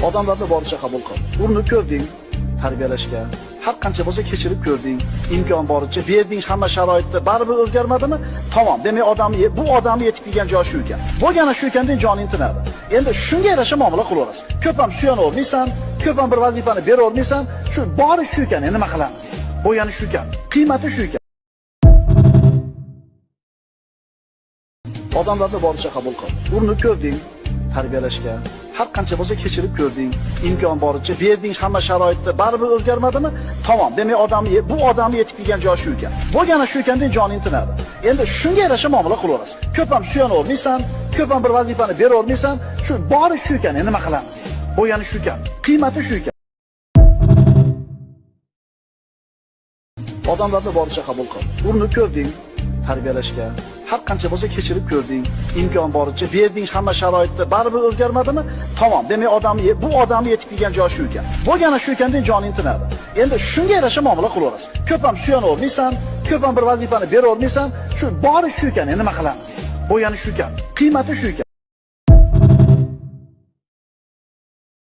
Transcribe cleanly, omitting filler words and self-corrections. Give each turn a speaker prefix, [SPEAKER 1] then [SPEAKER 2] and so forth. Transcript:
[SPEAKER 1] Odamlarni boricha qabul qil. Urinib ko'rding tarbiyalashga, har qancha bo'lsa kechirib ko'rding, imkon boricha berding, hamma sharoitda baribir o'zgarmadimi? Tamom, demak odamni bu odamni yetib kelgan joyi shu ekan. Bo'lgani shu ekan deb joning tinadi. Endi shunga yarasha muomala qilaverasiz. Ko'p ham suyanavermaysan, ko'p ham bir vazifani beravermaysan. Shu bori shu ekan, nima qilamiz? Bo'lgani shu ekan, qiymati shu ekan. Odamlarni boricha qabul qil. Urinib ko'rding tarbiyalashga, har qancha bo'lsa kechirib ko'rding, imkon boricha berding, hamma sharoitda baribir o'zgarmadimi? Tamom, demak odamni bu odamni yetib kelgan joyi shu ekan. Bo'lgani shu ekan deb joning tinadi. Endi shunga yarasha muomala qilaverasiz. Ko'p ham suyanavermaysan, ko'p ham bir vazifani beravermaysan. Shu bori shu ekan, nima qilamiz? Bo'lgani shu ekan, qiymati shu ekan. Odamlarni boricha qabul qil. Urinib ko'rding tarbiyalashga, har qancha bo'lsa kechirib ko'rding, imkon boricha berding, hamma sharoitda baribir o'zgarmadimi? Tamom, demak odamni bu odamni yetib kelgan joyi shu ekan. Bo'lgani shu ekan deb joning tinadi. Endi shunga yarasha muomala qilaverasiz. Ko'p ham suyanavermaysan, ko'p ham bir vazifani beravermaysan. Shu bori shu ekan, nima qilamiz? Bo'lgani shu ekan, qiymati shu ekan.